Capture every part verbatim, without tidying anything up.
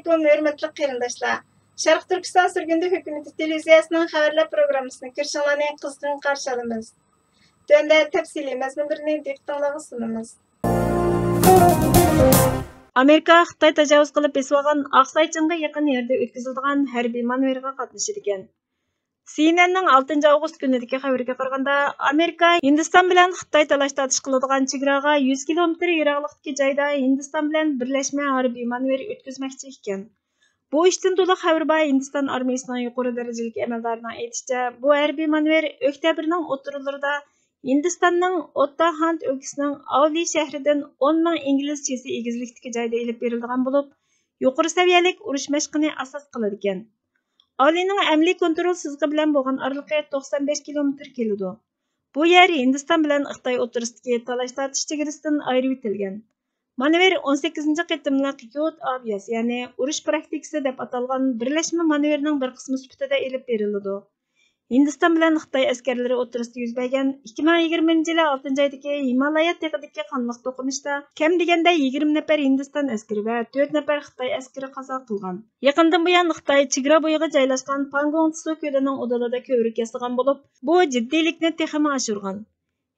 ئەلەيكۇم، ھۆرمەتلىك قېرىنداشلار! شەرقىي تۈركىستان سۈرگۈندە ھۆكۈمىتى تېلېۋىزىيەسىنىڭ خەۋەرلەر پروگراممىسىنى كۆرۈشۈڭلارنى قىزغىن قارشى ئالىمىز. تۆۋەندە تەپسىلىي مەزمۇنلىرىنى دىققىتىڭلارغا سۇنىمىز. ئامېرىكا خىتاي تاجاۋۇز قىلىپ بېسىۋالغان ئاقساي چىڭغا يېقىن يەردە ئۆتكۈزۈلىدىغان ھەربىي مانېۋىرغا قاتنىشىدىكەن. سى ئېن ئېننىڭ ئالتىنچى ئاۋغۇست كۈنىدىكى خەۋىرىگە قارىغاندا، ئامېرىكا ھىندىستان بىلەن خىتاي تالاش تارتىش قىلىدىغان چېگراغا يۈز كىلومېتىر يىراقلىقتىكى جايدا ھىندىستان بىلەن بىرلەشمە ھەربىي مانېۋىر ئۆتكۈزمەكچى ئىكەن. بۇ ئىشتىن تولۇق خەۋىرى بار ھىندىستان ئارمىيىسىنىڭ يۇقىرى دەرىجىلىك ئەمەلدارىنىڭ ئېيتىشىچە، بۇ ھەربىي مانېۋىر ئۆكتەبىرنىڭ ئوتتۇرىلىرىدا ھىندىستاننىڭ ئۇتتاراخاند ئۆلكىسىنىڭ ئاۋلى شەھىرىدىن ئون مىڭ ئىنگلىز چېسى ئېگىزلىكتىكى جايدا ئېلىپ بېرىلىدىغان بولۇپ، يۇقىرى سەۋىيەلىك ئۇرۇش مەشقىنى ئاساس قىلىدىكەن. ئاۋلىنىڭ ئەمەلىي كونترول سىزىقى بىلەن بولغان ئارىلىقى توقسان بەش كىلومېتىر كېلىدۇ. بۇ يەر ھىندىستان بىلەن خىتاي ئوتتۇرىسىدىكى تالاش تارتىش چېگرىسىدىن ئايرىۋېتىلگەن. مانېۋىر ئون سەككىزىنچى قېتىملىق يود ئابياس، يەنى ئۇرۇش پراكتىكىسى دەپ ئاتالغان بىرلەشمە مانېۋىرنىڭ بىر قىسمى سۈپىتىدە ئېلىپ بېرىلىدۇ. ھىندىستان بىلەن خىتاي ئەسكەرلىرى ئوتتۇرىسىدا يۈز بەرگەن ئىككى مىڭ يىگىرمىنچى يىلى ئالتىنچى ئايدىكى ھىمالايا تېغىدىكى قانلىق توقۇنۇشتا كەم دېگەندە يىگىرمە نەپەر ھىندىستان ئەسكىرى ۋە تۆت نەپەر خىتاي ئەسكىرى قازا قىلغان. يېقىندىن بۇيان خىتاي چېگرا بويىغا جايلاشقان پانگوڭ تسۇ كۆلىنىڭ ئۇدۇلىدا كۆۋرۈك ياسىغان بولۇپ، بۇ جىددىيلىكنى تېخىمۇ ئاشۇرغان.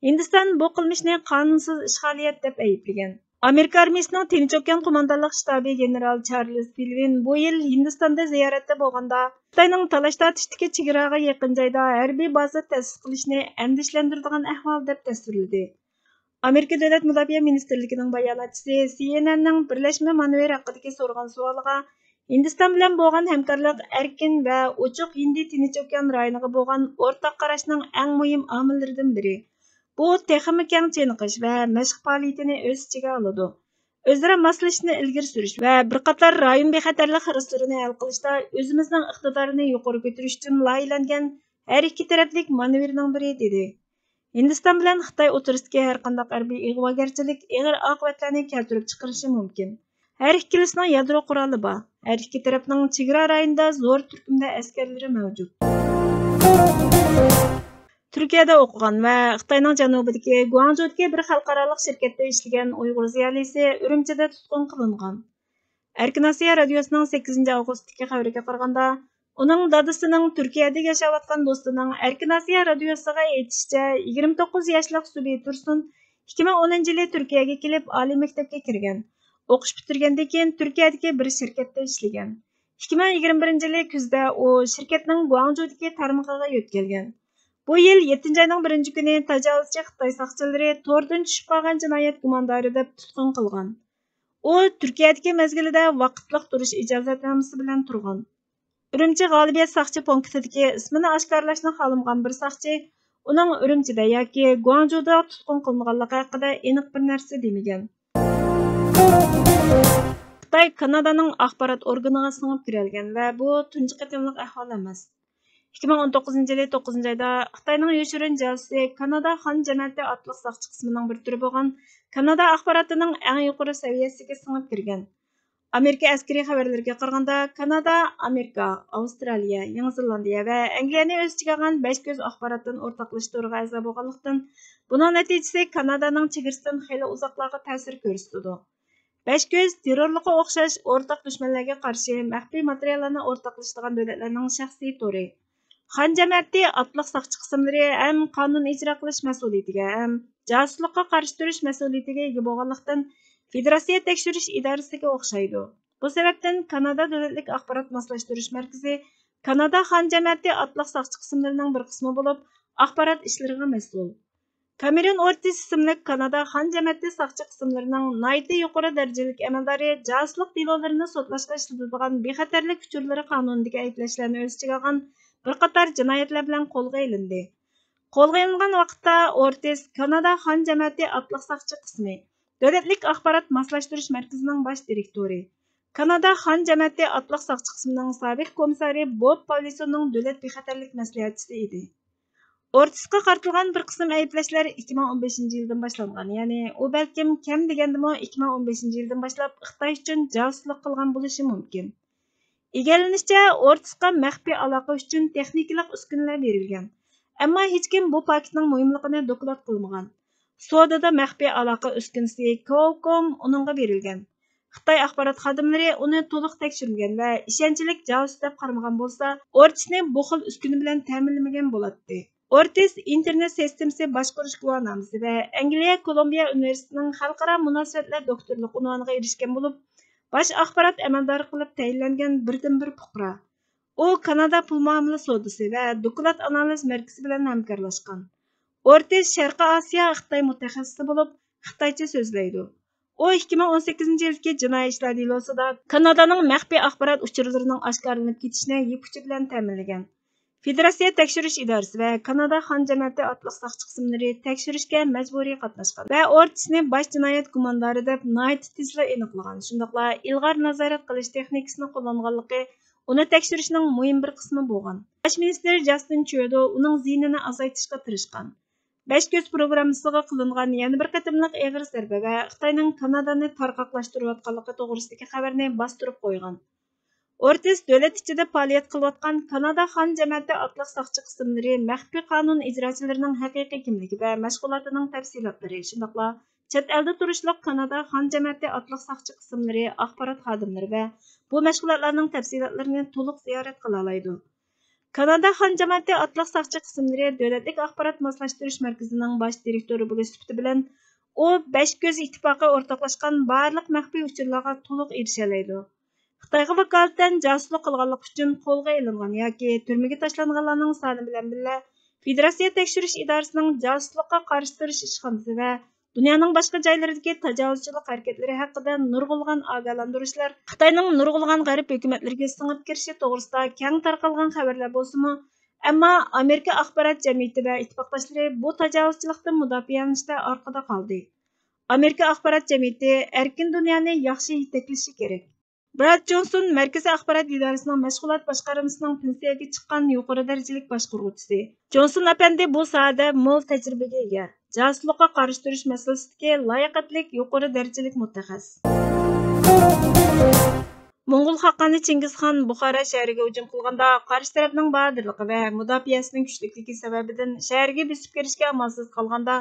ھىندىستان بۇ قىلمىشنى قانۇنسىز ئىشغالىيەت دەپ ئەيىبلىگەن. ئامېرىكا ئارمىيىسىنىڭ تىنچ ئوكيان قوماندانلىق شتابى گېنېرال چارلىز سىلۋىن بۇ يىل ھىندىستاندا زىيارەتتە بولغاندا، خىتاينىڭ تالاش تارتىشتىكى چېگراغا يېقىن جايدا ھەربىي بازا تەسىس قىلىشنى ئەندىشىلەندۈرىدىغان ئەھۋال دەپ تەسۋىرلىدى. ئامېرىكا دۆلەت مۇداپىئە مىنىستىرلىكىنىڭ باياناتچىسى سى ئېن ئېننىڭ بىرلەشمە مانېۋىر ھەققىدىكى سورىغان سوئالىغا، ھىندىستان بىلەن بولغان ھەمكارلىق ئەركىن ۋە ئوچۇق ھىندى تىنچ ئوكيان رايونىغا بولغان ئورتاق قاراشنىڭ ئەڭ مۇھىم ئامىللىرىدىن بىرى. بۇ تېخىمۇ كەڭ چېنىقىش ۋە مەشىق پائالىيىتىنى ئۆز ئىچىگە ئالىدۇ. ئۆزئارا ماسلىشىشنى ئىلگىرى سۈرۈش ۋە بىر قاتار رايون بىخەتەرلىك خىرىسلىرىنى ھەل قىلىشتا ئۆزىمىزنىڭ ئىقتىدارىنى يۇقىرى كۆتۈرۈش ئۈچۈن لايىھەلەنگەن ھەر ئىككى تەرەپلىك مانېۋىرنىڭ بىرى، دېدى. ھىندىستان بىلەن خىتاي ئوتتۇرىسىدىكى ھەرقانداق ھەربىي ئىغۋاگەرچىلىك ئېغىر ئاقىۋەتلەرنى كەلتۈرۈپ چىقىرىشى مۇمكىن. ھەر ئىككىلىسىنىڭ يادرو قورالى بار. ھەر ئىككى تەرەپنىڭ چېگرا رايونىدا زور تۈركۈمدە ئەسكەرلىرى مەۋجۇت. تۈركىيەدە ئوقۇغان ۋە خىتاينىڭ جەنۇبىدىكى گۇاڭجۇدىكى بىر خەلقئارالىق شىركەتتە ئىشلىگەن ئۇيغۇر زىيالىيسى ئۈرۈمچىدە تۇتقۇن قىلىنغان. ئەركىن ئاسىيا رادىيوسىنىڭ سەككىزىنچى ئاۋغۇستتىكى خەۋىرىگە قارىغاندا، ئۇنىڭ دادىسىنىڭ تۈركىيەدە ياشاۋاتقان دوستىنىڭ ئەركىن ئاسىيا رادىيوسىغا ئېيتىشىچە، يىگىرمە توققۇز ياشلىق سۈبى تۇرسۇن ئىككى مىڭ ئونىنچى يىلى تۈركىيەگە كېلىپ، ئالىي مەكتەپكە كىرگەن. ئوقۇش پۈتتۈرگەندىن كېيىن، تۈركىيەدىكى بىر شىركەتتە ئىشلىگەن. ئىككى مىڭ يىگىرمە بىرىنچى يىلى كۈزدە ئۇ شىركەتنىڭ گۇاڭجۇدىكى تارمىقىغا يۆتكەلگەن. بۇ يىل يەتتىنچى ئاينىڭ بىرىنچى كۈنى تاجاۋۇزچى خىتاي ساقچىلىرى توردىن چۈشۈپ قالغان جىنايەت گۇماندارى دەپ تۇتقۇن قىلغان. ئۇ تۈركىيەدىكى مەزگىلىدە ۋاقىتلىق تۇرۇش ئىجازەتنامىسى بىلەن تۇرغان. ئۈرۈمچى غالىبىيەت ساقچى پونكىتىدىكى ئىسمىنى ئاشكارىلاشنى خالىمىغان بىر ساقچى ئۇنىڭ ئۈرۈمچىدە ياكى گۇاڭجۇدا تۇتقۇن قىلىنغانلىقى ھەققىدە ئېنىق بىر نەرسە دېمىگەن. خىتاي كانادانىڭ ئاخبارات ئورگىنىغا سىڭىپ كىرەلىگەن ۋە بۇ تۇنجى قېتىملىق ئەھۋال ئەمەس. ئىككى مىڭ ئون توققۇزىنچى يىلى توققۇزىنچى ئايدا خىتاينىڭ يوشۇرۇن جاسۇسى كانادا خان جەمەتى ئاتلىق ساقچى قىسمىنىڭ بىر تۈرى بولغان كانادا ئاخباراتىنىڭ ئەڭ يۇقىرى سەۋىيەسىگە سىڭىپ كىرگەن. ئامېرىكا ئەسكىرىي خەۋەرلىرىگە قارىغاندا، كانادا ئامېرىكا، ئاۋسترالىيە، يېڭى زېلاندىيە ۋە ئەنگلىيەنى ئۆز ئىچىگە ئالغان بەش كۆز ئاخباراتتىن ئورتاقلىشىش تورىغا ئەزا بولغانلىقتىن، بۇنىڭ نەتىجىسى كانادانىڭ چېگرىسىدىن خېلى ئۇزاقلارغا تەسىر كۆرسىتىدۇ. بەش كۆز تېررورلۇققا ئوخشاش ئورتاق دۈشمەنلەرگە قارشى مەخپىي ماتېرىياللارنى ئورتاقلىشىدىغان دۆلەتلەرنىڭ شەخسىي تورى. خان جەمەتى ئاتلىق ساقچى قىسىملىرى ھەم قانۇن ئىجرا قىلىش مەسئۇلىيىتىگە، ھەم جاسۇسلۇققا قارشى تۇرۇش مەسئۇلىيىتىگە ئىگە بولغانلىقتىن، فېدېراتسىيە تەكشۈرۈش ئىدارىسىگە ئوخشايدۇ. بۇ سەۋەبتىن كانادا دۆلەتلىك ئاخبارات ماسلاشتۇرۇش مەركىزى كانادا خان جەمەتى ئاتلىق ساقچى قىسىملىرىنىڭ بىر قىسمى بولۇپ، ئاخبارات ئىشلىرىغا مەسئۇل. كامېرون ئورتىس ئىسىملىك كانادا خان جەمەتى ساقچى قىسىملىرىنىڭ ناھايىتى يۇقىرى دەرىجىلىك ئەمەلدارى جاسۇسلۇق دېلولىرىنى سوتلاشقا ئىشلىتىدىغان بىخەتەرلىك ئۇچۇرلىرى قانۇنىدىكى ئەيىبلەشلەرنى ئۆز ئىچىگە ئالغان بىر قاتار جىنايەتلەر بىلەن قولغا ئېلىندى. قولغا ئېلىنغان ۋاقىتتا ئورتىس كانادا خان جەمەتى ئاتلىق ساقچى قىسمى، دۆلەتلىك ئاخبارات ماسلاشتۇرۇش مەركىزىنىڭ باش دىرېكتورى، كانادا خان جەمەتى ئاتلىق ساقچى قىسمىنىڭ سابىق كومىسسارى بوب پاۋلىسوننىڭ دۆلەت بىخەتەرلىك مەسلىھەتچىسى ئىدى. ئورتىسقا قارىتىلغان بىر قىسىم ئەيىبلەشلەر ئىككى مىڭ ئون بەشىنچى يىلدىن باشلانغان، يەنى ئۇ بەلكىم كەم دېگەندىمۇ ئىككى مىڭ ئون بەشىنچى يىلدىن باشلاپ خىتاي ئۈچۈن جاسۇسلۇق قىلغان بولۇشى مۇمكىن. ئىگىلىنىشىچە، ئورتىسقا مەخپىي ئالاقە ئۈچۈن تېخنىكىلىق ئۈسكۈنىلەر بېرىلگەن، ئەمما ھېچكىم بۇ پاكىتنىڭ مۇھىملىقىنى دوكلات قىلمىغان. سودىدا مەخپىي ئالاقە ئۈسكۈنىسى كوۋكوم ئۇنىڭغا بېرىلگەن. خىتاي ئاخبارات خادىملىرى ئۇنى تولۇق تەكشۈرمىگەن ۋە ئىشەنچلىك جاسۇس دەپ قارىمىغان بولسا، ئورتىسنى بۇ خىل ئۈسكۈنە بىلەن تەمىنلىمىگەن بولاتتى. ئورتىس ئىنتېرنېت سىستېمىسى باشقۇرۇش گۇۋاھنامىسى ۋە ئەنگلىيە كولومبىيە ئۇنىۋېرسىتېتىنىڭ خەلقئارا مۇناسىۋەتلەر دوكتورلۇق ئۇنۋانىغا ئېرىشكەن بولۇپ، باش ئاخبارات ئەمەلدارى قىلىپ تەيىنلەنگەن بىردىنبىر پۇقرا. ئۇ كانادا پۇل مۇئامىلە سودىسى ۋە دوكلات ئانالىز مەركىزى بىلەن ھەمكارلاشقان. ئورتىس شەرقىي ئاسىيا خىتاي مۇتەخەسسىسى بولۇپ، خىتايچە سۆزلەيدۇ. ئۇ ئىككى مىڭ ئون سەككىزىنچى يىلدىكى جىنايى ئىشلار دېلوسىدا كانادانىڭ مەخپىي ئاخبارات ئۇچۇرلىرىنىڭ ئاشكارىلىنىپ كېتىشىنى يىپ ئۇچى بىلەن تەمىنلىگەن. فېدېراتسىيە تەكشۈرۈش ئىدارىسى ۋە كانادا خان جەمەتى ئاتلىق ساقچى قىسىملىرى تەكشۈرۈشكە مەجبۇرىي قاتناشقان ۋە ئورتىسنى باش جىنايەت گۇماندارى دەپ ناھايىتى تېزلا ئېنىقلىغان، شۇنداقلا ئىلغار نازارەت قىلىش تېخنىكىسىنى قوللانغانلىقى ئۇنى تەكشۈرۈشنىڭ مۇھىم بىر قىسمى بولغان. باش مىنىستىر جاستىن ترۇدو ئۇنىڭ زىيىنىنى ئازايتىشقا تىرىشقان. بەش كۆز پروگراممىسىغا قىلىنغان يەنە بىر قېتىملىق ئېغىر زەربە ۋە خىتاينىڭ كانادانى تارقاقلاشتۇرۇۋاتقانلىقى توغرىسىدىكى خەۋەرنى باستۇرۇپ قويغان. ئورتىس دۆلەت ئىچىدە پائالىيەت قىلىۋاتقان كانادا خان جەمەتى ئاتلىق ساقچى قىسىملىرى مەخپىي قانۇن ئىجراچىلىرىنىڭ ھەقىقىي كىملىكى ۋە مەشغۇلاتىنىڭ تەپسىلاتلىرى، شۇنداقلا چەت ئەلدە تۇرۇشلۇق كانادا خان جەمەتى ئاتلىق ساقچى قىسىملىرى ئاخبارات خادىملىرى ۋە بۇ مەشغۇلاتلارنىڭ تەپسىلاتلىرىنى تولۇق زىيارەت قىلالايدۇ. كانادا خان جەمەتى ئاتلىق ساقچى قىسىملىرى دۆلەتلىك ئاخبارات ماسلاشتۇرۇش مەركىزىنىڭ باش دىرېكتورى بولۇش سۈپىتى بىلەن، ئۇ بەش كۆز ئىتتىپاقى ئورتاقلاشقان بارلىق مەخپىي ئۇچۇرلارغا تولۇق ئېرىشەلەيدۇ. خىتايغا ۋاكالىتەن جاسۇسلۇق قىلغانلىقى ئۈچۈن قولغا ئېلىنغان ياكى تۈرمىگە تاشلانغانلارنىڭ سانى بىلەن بىللە، فېدېراتسىيە تەكشۈرۈش ئىدارىسىنىڭ جاسۇسلۇققا قارشى تۇرۇش ئىشخانىسى ۋە دۇنيانىڭ باشقا جايلىرىدىكى تاجاۋۇزچىلىق ھەرىكەتلىرى ھەققىدە نۇرغۇنلىغان ئاگاھلاندۇرۇشلار خىتاينىڭ نۇرغۇنلىغان غەرب ھۆكۈمەتلىرىگە سىڭىپ كىرىشى توغرىسىدا كەڭ تارقالغان خەۋەرلەر بولسىمۇ، ئەمما ئامېرىكا ئاخبارات جەمئىيىتى ۋە ئىتتىپاقداشلىرى بۇ تاجاۋۇزچىلىقتىن مۇداپىئەلىنىشتە ئارقىدا قالدى. ئامېرىكا ئاخبارات جەمئىيىتى ئەركىن دۇنيانى ياخشى يېتەكلىشى كېرەك. براد جونسون مەركىزىي ئاخبارات ئىدارىسىنىڭ مەشغۇلات باشقارمىسىنىڭ پېنسىيەگە چىققان يۇقىرى دەرىجىلىك باشقۇرغۇچىسى. جونسون ئەپەندى بۇ ساھەدە مول تەجرىبىگە ئىگە، جاسۇسلۇققا قارشى تۇرۇش مەسىلىسىدىكى لاياقەتلىك يۇقىرى دەرىجىلىك مۇتەخەسسىس. موڭغۇل خاقانى چىڭگىزخان بۇخارا شەھىرىگە ھۇجۇم قىلغاندا، قارشى تەرەپنىڭ باھادىرلىقى ۋە مۇداپىئەسىنىڭ كۈچلۈكلۈكى سەۋەبىدىن شەھەرگە بېسىپ كىرىشكە ئامالسىز قالغاندا،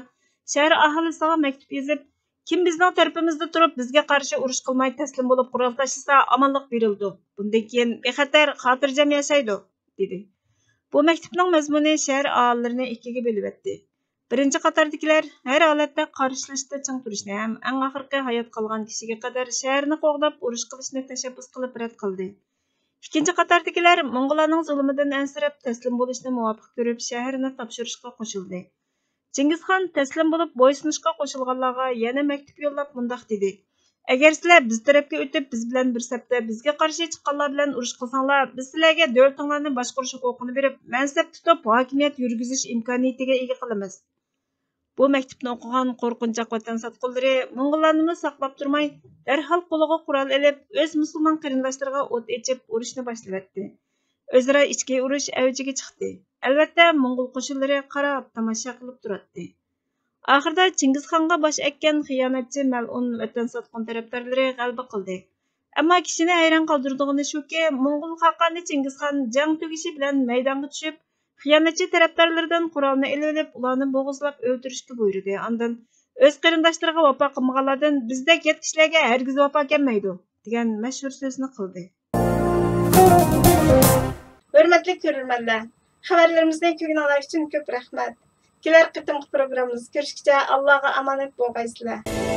شەھەر ئاھالىسىغا مەكتۇپ يېزىپ، كىم بىزنىڭ تەرىپىمىزدە تۇرۇپ بىزگە قارشى ئۇرۇش قىلماي تەسلىم بولۇپ قورال تاشلىسا ئامانلىق بېرىلىدۇ. بۇندىن كېيىن بىخەتەر، خاتىرجەم ياشايدۇ، دېدى. بۇ مەكتۇپنىڭ مەزمۇنى شەھەر ئاھالىلىرىنى ئىككىگە بۆلۈۋەتتى. بىرىنچى قاتاردىكىلەر ھەر ھالەتتە قارشىلىشىشتا چىڭ تۇرۇشنى ھەم ئەڭ ئاخىرقى ھايات قالغان كىشىگە قەدەر شەھەرنى قوغداپ ئۇرۇش قىلىشنى تەشەببۇس قىلىپ رەت قىلدى. ئىككىنچى قاتاردىكىلەر موڭغۇللارنىڭ زۇلۇمىدىن ئەنسىرەپ تەسلىم بولۇشنى مۇۋاپىق كۆرۈپ شەھەرنى تاپشۇرۇشقا قوشۇلدى. چىڭگىزخان تەسلىم بولۇپ بويسۇنۇشقا قوشۇلغانلارغا يەنە مەكتۇپ يوللاپ مۇنداق دېدى: «ئەگەر سىلەر بىز تەرەپكە ئۆتۈپ بىز بىلەن بىر سەپتە بىزگە قارشى چىققانلار بىلەن ئۇرۇش قىلساڭلار، بىز سىلەرگە دۆلىتىڭلارنى باشقۇرۇش ھوقۇقىنى بېرىپ مەنسەپ تۇتۇپ ھاكىمىيەت يۈرگۈزۈش ئىمكانىيىتىگە ئىگە قىلىمىز.» بۇ مەكتۇپنى ئوقۇغان قورقۇنچاق ۋەتەن ساتقۇنلىرى موڭغۇللارنىمۇ ساقلاپ تۇرماي، دەرھال قولىغا قورال ئېلىپ، ئۆز مۇسۇلمان قېرىنداشلىرىغا ئوت ئېچىپ، ئۇرۇشنى باشلىۋەتتى. ئۆزئارا ئىچكى ئۇرۇش ئەۋجىگە چىقتى. ئەلۋەتتە، موڭغۇل قوشۇنلىرى قاراپ تاماشا قىلىپ تۇراتتى. ئاخىرىدا چىڭگىزخانغا باش ئەگكەن خىيانەتچى، مەلئۇن ۋەتەن ساتقۇن تەرەپدارلىرى غەلىبە قىلدى. ئەمما كىشىنى ھەيران قالدۇرىدىغىنى شۇكى، موڭغۇل خاقانى چىڭگىزخان جەڭ تۈگىشى بىلەن مەيدانغا چۈشۈپ، خىيانەتچى تەرەپدارلىرىدىن قورالنى ئېلىۋېلىپ، ئۇلارنى بوغۇزلاپ ئۆلتۈرۈشكە بۇيرۇدى. ئاندىن ئۆز قېرىنداشلىرىغا ۋاپا قىلمىغانلاردىن بىزدەك يات كىشىلەرگە ھەرگىز ۋاپا كەلمەيدۇ، دېگەن مەشھۇر سۆزنى قىلدى. ھۆرمەتلىك كۆرۈرمەنلەر، خەۋەرلىرىمىزنى كۆرگىنىڭلار ئۈچۈن كۆپ رەھمەت. كېلەر قېتىمقى پروگراممىمىزدا كۆرۈشكىچە ئاللاغا ئامانەت بولغايسىلەر.